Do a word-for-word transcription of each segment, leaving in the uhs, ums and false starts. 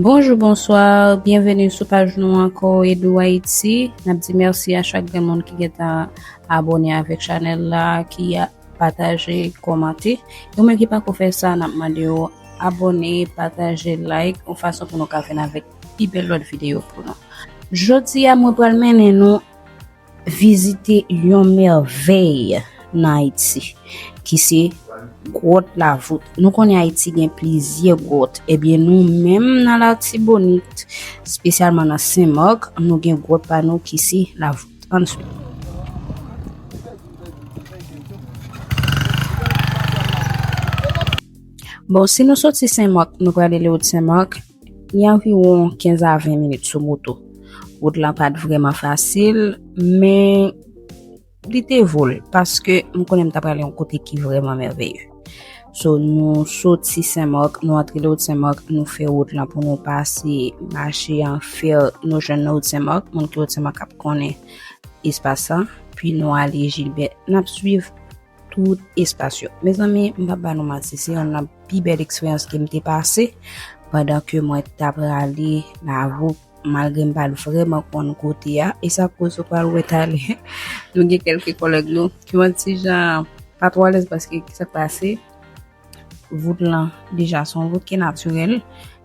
Bonjou, bonswa, byenveni sou paj nou ankò, Edou Haiti. N ap di mèsi a chak grenn moun ki gentan abòne avèk chanèl la, ki a-, pataje, kòmante. Yo menm ki pako fè sa, n ap mande yo abòne, pataje, like, yon fason pou nou ka vin avèk pi bèl lòt videyo pou nou. Jodi a, mwen pral mennen nou vizite yon mèvèy nan Ayiti, ki se gwòt Lavout. Nou konnen Ayiti gen plizyè gwòt. Ebyen, nou menm nan Latibonit, espesyalman nan Senmak, nou gen gwòt pa nou ki se Lavout. Ann swiv. Bon, si nou soti Senmak, nou prale Lewòt Senmak, li anviwon kenz a ven minit sou moto. Wout lan pa t vrèman fasil, men li te vo l, paske m konnen m t ap prale yon kote ki vrèman mèveye. So, nou soti Senmak, nou antre Lewòt Senmak, nou fè wout lan pou nou pase mache an fè, nou jwenn Lewòt Senmak, moun ki Lewòt Senmak ap konnen espas sa, pi nou ale Jilbè, n ap swiv tout espas yo. Mezanmi, m p ap ba nou manti, se yonn nan pi bèl eksperyans ke m te pase pandan ke mwen t ap prale Lavout, malgre m pa t vrèman konn kote a, e sa koz ou pral wè talè. Nou gen kèlke kòlèg nou ki yon ti jan pa twò alèz paske ki sa k pase, vout lan deja se yon vout ki natirèl,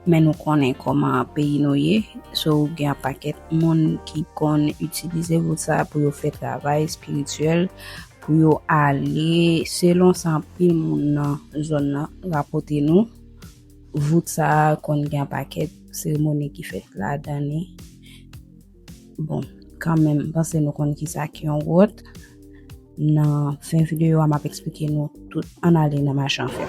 men nou konnen kòman peyi nou ye. So, gen yon pakèt moun ki konn itilize vout sa pou yo fè travay espirityèl, pou yo ale, selon sa anpil moun nan zòn nan rakonte nou, vout sa a konn gen yon pakèt seremoni ki fèt ladan li. Bon, kanmenm, m panse nou konn kisa ki yon gwòt. Nan fen videyo a, m ap eksplike nou tout. Ann ale nan mache an fè.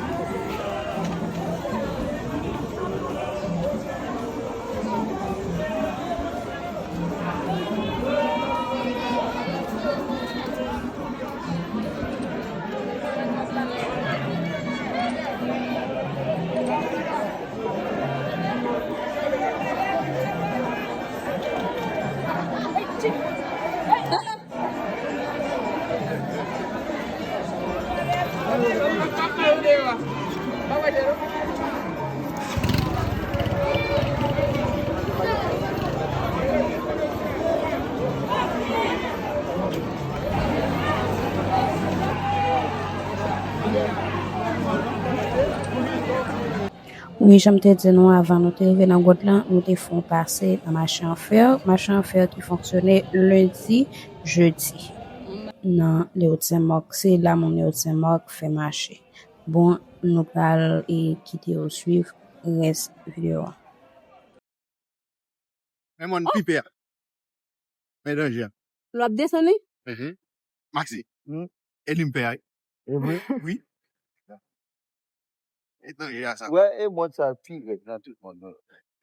Wi, jan m te di nou avan nou te rive nan gwòt lan, nou te fè yon pase nan mache an fè. Mache an fè ki fonksyone lendi, jedi. Nan Lewòt Senmak, se la moun Lewòt Senmak fè mache. Bon, nou pral, e, kite yo swiv rès videyo a. Men mòn pi pè a. Men danje a. L ap desann li? Mhm. Maxi. Hmm? E li m pè a. E vre? Wi. E danje a sa. Wè, e mòn sa pi rèd nan tout mòn nan.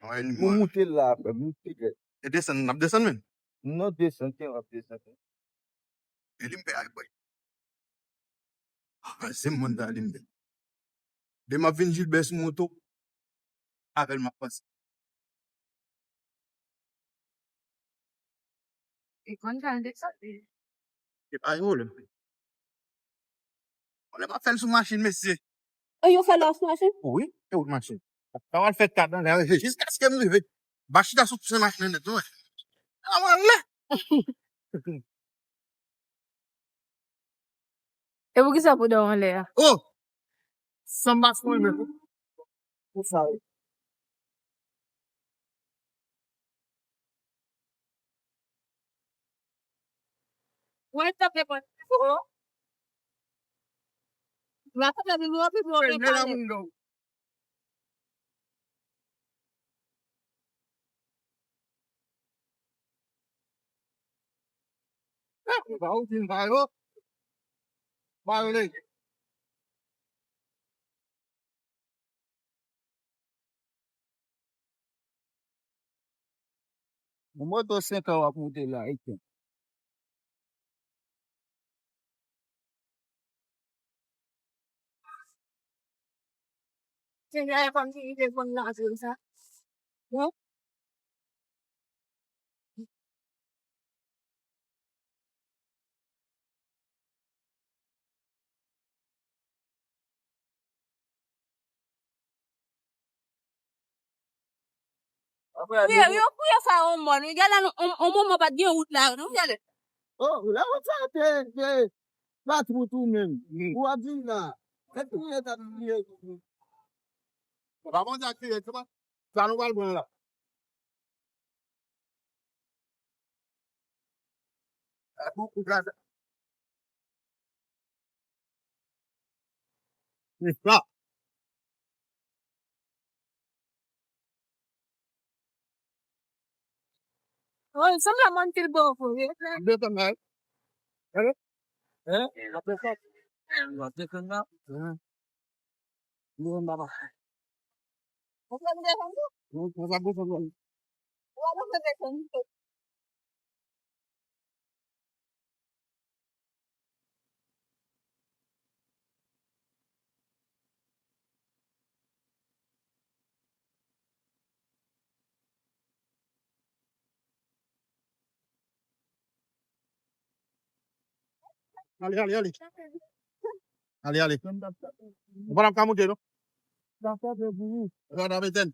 Wè, e li m. Pou moute la, frè m, li pi rèd. E desann, n ap desann menm? Non, desann, ke w ap desann. E li m pè a, boy. Avanse m moun ta li m. Demen m ap vin Jilbè sou moto. Avè l m ap panse. E konn kal de sa. E pa yon pwoblèm. Pwoblèm ap fè l sou machin, mesye. E yo fè l sou machin? Wi, e wout machin. Sa w al fè kat nan lè, jiskaske m rive. Ba chita sou pwen machin nan nèt, wi. A w ale. E poukisa pou dòm anlè a? Oh! Sanba fon men. Pou sa wi. Mwen t ap reponn. Oh. Mwen t ap reponn, mwen t ap reponn. Ba ou fin ba yo. Ba yo lè. Yon moto senk an w ap moute la, e ken. Se jè kòmsi li te konn nan zòn sa. Bon. Yo, yo kouye sa yon mòn. Wi, gade la, yon, yon moman pa t gen wout la, non, gade. Oh, la wout sa te, te, pa t wout ou menm. Ou ap vin la. Se kouye sa te kouye. Pa konn sa k fè, se pa sa nou pral pran la. Bon, ou gade. Se sa. Oh, sanble mòn pil bon pou wi. Desann la. Hein? Hein? Desann la. Mwen papa. Ou fè m desann tou? Mwen papa desann. Ou ap fè desann tou. Ale, ale, ale. Ale, ale. Ou pa t ap ka monte, non? Ou pa t ap etèn.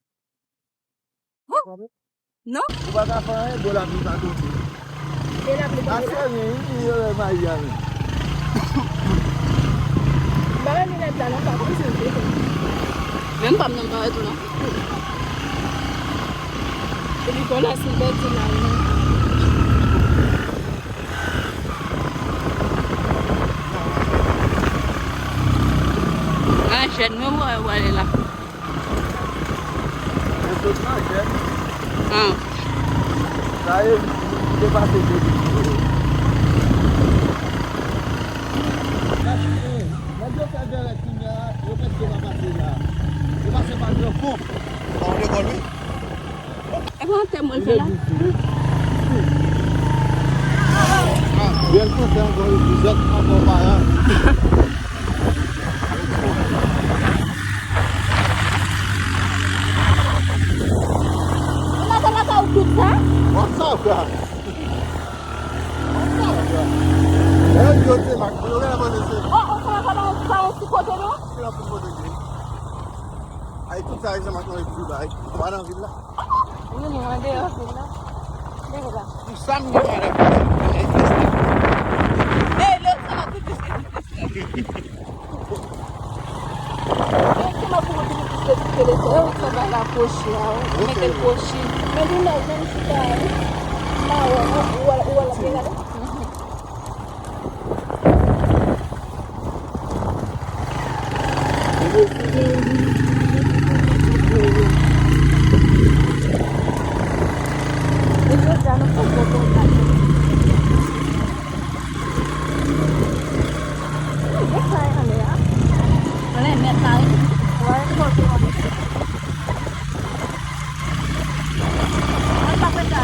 Non. Ou pa ka fè anyen, dlo lapli pa tonbe. Dlo lapli pa tonbe. Aswè, wi, wi, wi, Maria, wi. M pa wè linèt la, non, pa konn si l te. Menm pa m nan, m pa wè tou, non. Epi Kolas, li pèdi la, non. Nan jèn mwen wè w ale la. Mwen sot nan jèn. An. Sa e, m te pase kote. Nèg yo fè vèrèt kounye a, yo pèske pa pase la. Yo pase pa gran pon. Sa w lekòl, wi. E pa antè mwen fè la. Bèl kontan ankò, epi zòt ankò paran. Ou la ta lakay ou tout sa? Wap sa, frè. Wap sa, frè. E yo te mak, yo gen la mande se. Oh, oh, sa pa yon ti kote, non? Se la pou kote. Ay, tout sa, egzanp, ak yon epi bay. Ou pa nan vil la. Wi, nou andeyò vil la. Gade la. Pou sa m gen madanm. Ey, lè sa va tout plis ke tout plis la. Ey, ki mwen pou tout plis ke tout plis la. Yo, sa va la kwochi a, wi. Mete l kwochi. Men di nou, menm chita a, wi. Ma wè, ou wè, ou wè l ap regade. Mwen pa fè sa.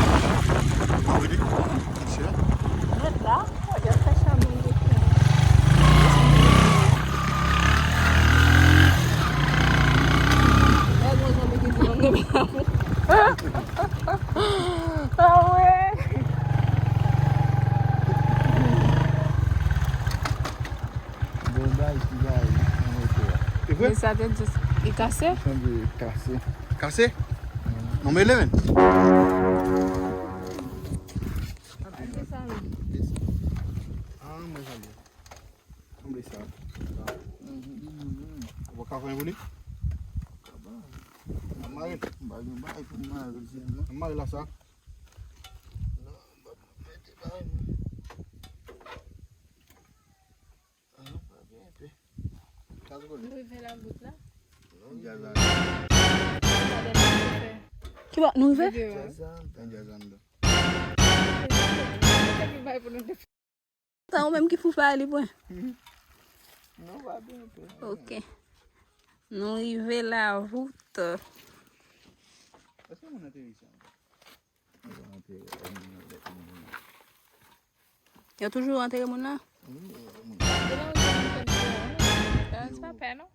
Mwen la. Gade sa chanm li fè. Lè gwo zanmi ki di nou pa bon. Ah ouais. Bon, bay, ti bay, nan moto a. E vre? Men sa te di, li kase? Li sanble kase. Kase? Non, men le men. Ah, mwen sa byen. Sanble sa. Ou pa ka fè pou li? An mare. M pa gen bagay pou m mare. An mare la sa. Non, m pa mete bagay mwen. Ah, pa byen, pe. Nou rive labout la. Ki bò nou rive? Videyo a. Nan djaz la anndan. Sa ou menm ki pou fè li pwen. Non, pa byen, pe. Ok. Nou rive lavout. Èske moun antere ici ankò? Yo antere moun nan lè moun nan. Yo toujou antere moun nan? Wi, moun nan. Se pa pè, non?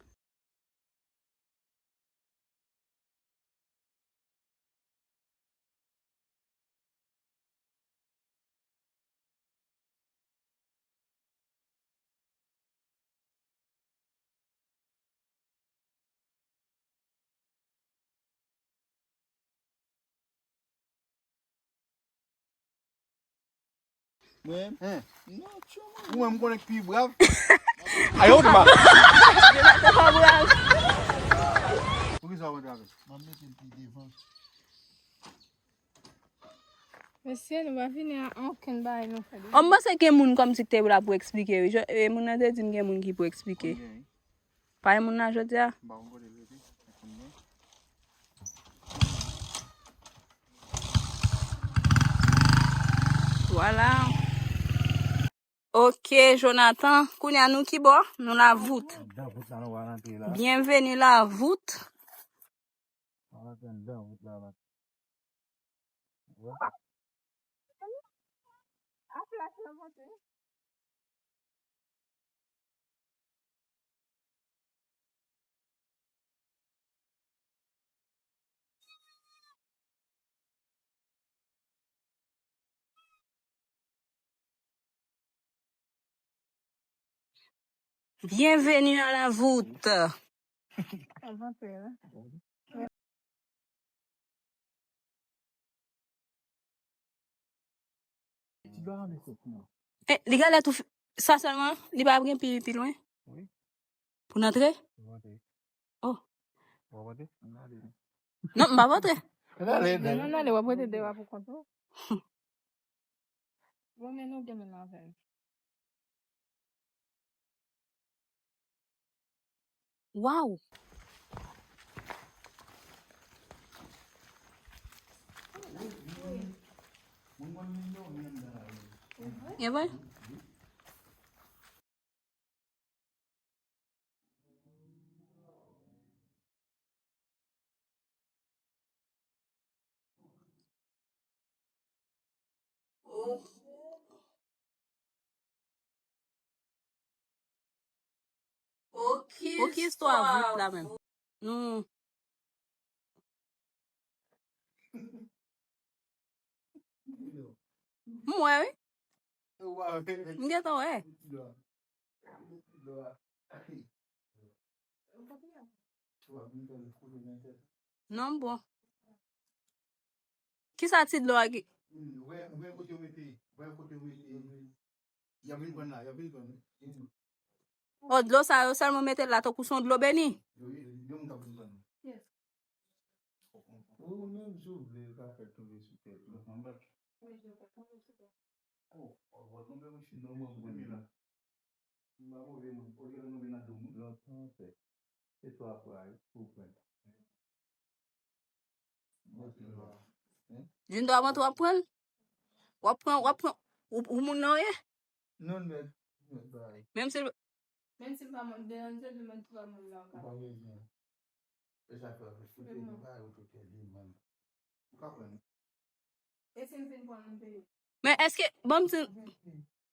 Mwen menm? Hein? Non, tchou, mwen. Ou menm, m konnen k pi brav. Ayo, ou te pa. Pou ki sa w antre avè l? M ap mete l pi devan. Mesye, nou pa vini a okenn bagay nou fè deja. Ò, m panse gen moun kòmsi ki te la pou eksplike, wi. Je, e, moun nan te di m gen moun ki pou eksplike. Konbyen, wi? Pa gen moun nan jodi a? M pa konn kote l rete. Konbyen? Vwala. Ok, Jonathan. Kounye a nou ki bò? Nou la voûte. Anndan voûte la, nou pral antre la. Bienvenue la voûte. Nou antre anndan voûte la, la. Bienvenue à la voûte. Eh, li genlè tou fi-, sa sèlman, li pa gen pi, pi lwen? Wi. Pou n antre? Pou n antre. Oh. W ap antre? Ann ale. Non, m p ap antre. Ann ale, non, non, ann ale, w ap rete deyò a pou kont ou. Bon, men nou gen menm avè l. Waw! Gen vre? Pou ki istwa voûte la menm? Nou. M wè, wi. M gentan wè. Non, m bon. Kisa ti dlo a gen? Ò, dlo sa yo sèlman mete l la tankou se yon dlo beni. Ou menm si w vle, yo ka fè tonbe sou tèt ou. Lòt an fè. Se twa fwa wi pou pran. Junior, avan tou w ap pran l? W ap pran, w ap pran, ou, ou moun nan w ye? Non, men, men, bay. Menm si l, menm si l pa moun, Deandre, li menm tou pa moun nan ka. Ou pa bezwen. E sa fè, foute nou pa yo tout demann. Ou ka pran. E si m fin pran, m peye. Men èske, ban m di,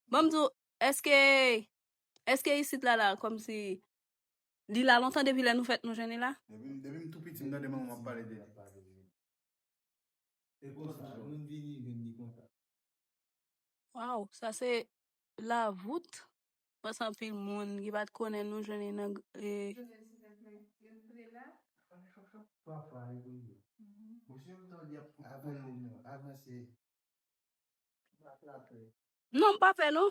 ban m di w, èske, èske isit la, la, kòmsi, li la lontan depi lè nou fèt nou jwenn li la? Depi, depi m tou piti, m tande manman m ap pale de li. E konsa, moun vini jwenn li konsa. Waw, sa se la voûte. Panse anpil moun ki pa t konnen nou jwenn li nan, e, non, m pa pè, non.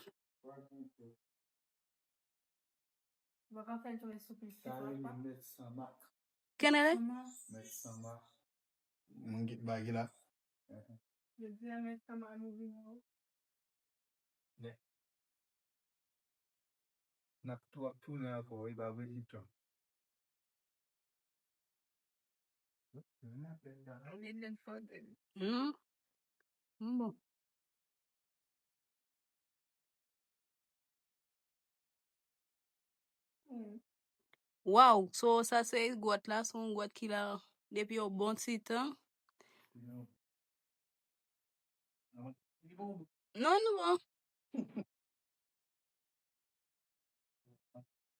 Kenele? Mwen gen bagay la. N ap tou ap tounen ankò, wi, pa vre, Liton? Non. M bon. Waw, so sa se gwòt la, se yon gwòt ki la depi yon bon ti tan. Non, nou bon.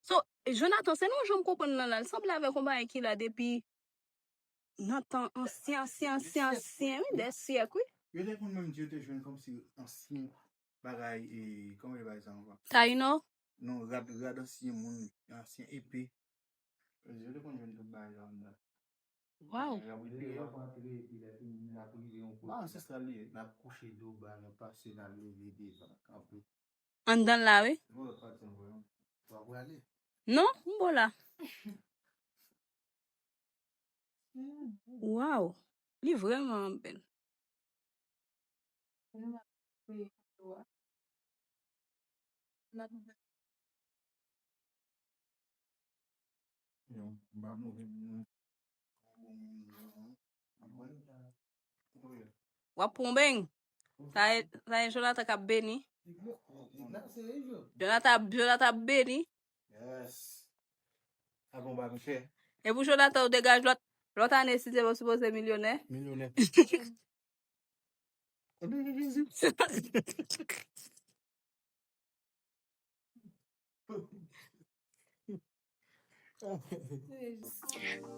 So, Jonathan, se nan jan m konprann lan la, l sanble avèk yon bagay ki la depi nan tan ansyen, ansyen, ansyen, ansyen, wi, dè syèk, wi. Yo te konn menm di yo te jwenn kòmsi ansyen bagay, e, kòman yo rele bagay sa ankò? Tayino? Non, rad, rad ansyen moun, ansyen epe. Yo te konn jwenn tout bagay yo anndan. Waw. Lè w antre, epi lè fini, n ap rive yon kote. Ansestral li ye, n ap kouche do ba, n ap pase, n ap leve devan, kanpe. Anndan la, wi. W ap prale. Non, m bo la. Waw, li vrèman bèl. Yon ba move moun. W ap pran yon beny. Sa e, sa e Jonathan k ap beni. Jonathan, Jonathan ap beni. Yes. Sa bon ba monchè. E pou Jonathan, ou degaj lòt, lòt ane, si Dye vle, ou sipoze milyonè. Milyonè.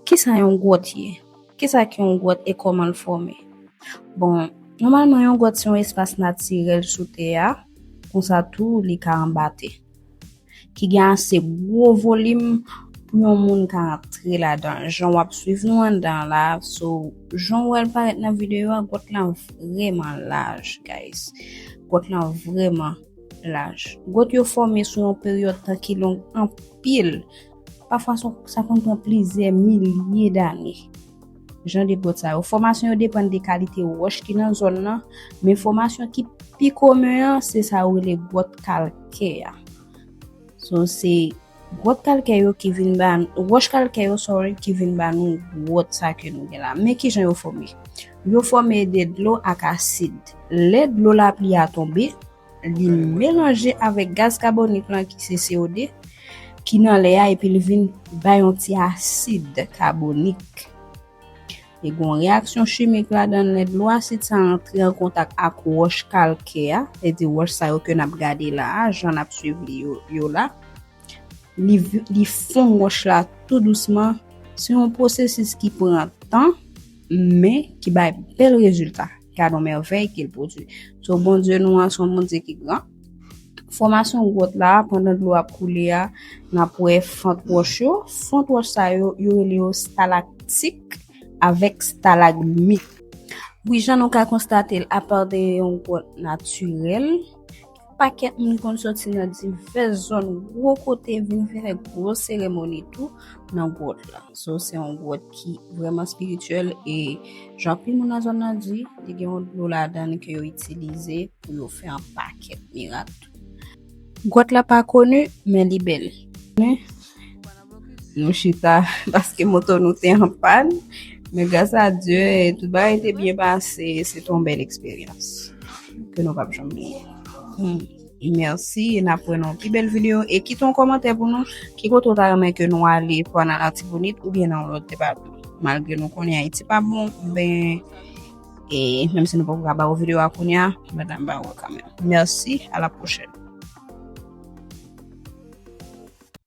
Kisa yon gwòt ye? Kisa ki yon gwòt e kòman l fòme? Bon, nòmalman, yon gwòt se yon espas natirèl sou tè a, konsa tou, li ka anba tè, ki gen ase gwo volim pou yon moun ka antre ladan l. Jan w ap swiv nou anndan an la, so, jan w wè l parèt nan videyo a, gwòt lan vrèman laj, guys. Gwòt lan vrèman laj. Gwòt yo fòme sou yon peryòd tan ki long anpil. Pafwa, sa, sa konn pran plizyè milye dane. Jan de gwòt sa yo. Fòmasyon yo depann de kalite wòch ki nan zòn nan, men fòmasyon ki pi komen an, se sa yo rele gwòt kalkè a. So, se gwòt kalkè yo ki vin ba n-, wòch kalkè yo, sorry, ki vin ba nou gwòt sa ke nou gen la. Men kijan yo fòme? Yo fòme de dlo ak asid. Lè dlo lapli a tonbe, li melanje avèk gaz kabonik lan ki se C O de, ki nan lè a, epi li vin bay yon ti asid kabonik. E gen yon reyaksyon chimik ladan l, lè dlo asid sa antre an kontak ak wòch kalkè a, sètadi wòch sa yo ke n ap gade la a, jan n ap swiv li yo, yo la. Li, vi- li fonn wòch la tou dousman. Se yon pwosesis ki pran tan, men ki bay bèl rezilta. Gade yon mèvèy ke l pwodui. So, Bondye nou an, se yon Bondye ki gran. Fòmasyon gwòt la, pandan dlo ap koule a, n ap wè fant wòch yo. Fant wòch sa yo, yo rele yo stalaktik avèk stalagmit. Wi, jan nou ka konstate l, apa de yon gwòt natirèl, pakèt moun konn soti nan divès zòn, gwo kote, vin fè gwo seremoni tou nan gwòt la. So, se yon gwòt ki vrèman espirityèl e jan anpil moun nan zòn nan di, li gen yon dlo ladan l ke yo itilize pou yo fè yon pakèt mirak tou. Gwòt la pa koni, men li bèl. Men, nou chita paske moto nou te an pàn. Men gras a Dye, tout bagay te byen pase. Se te yon bèl eksperyans ke nou p ap janm bliye. Hmm. Mèsi, e n ap wè nan yon pi bèl videyo. E kite yon kòmantè pou nou. Ki kote w ta renmen ke nou ale pou al nan Latibonit oubyen nan yon lòt depatman? Malgre nou konnen Ayiti pa bon, ben, e menm si nou poko ka ba ou videyo a kounye a, men n ap ba ou kanmenm. Mèsi, a la pwochèn.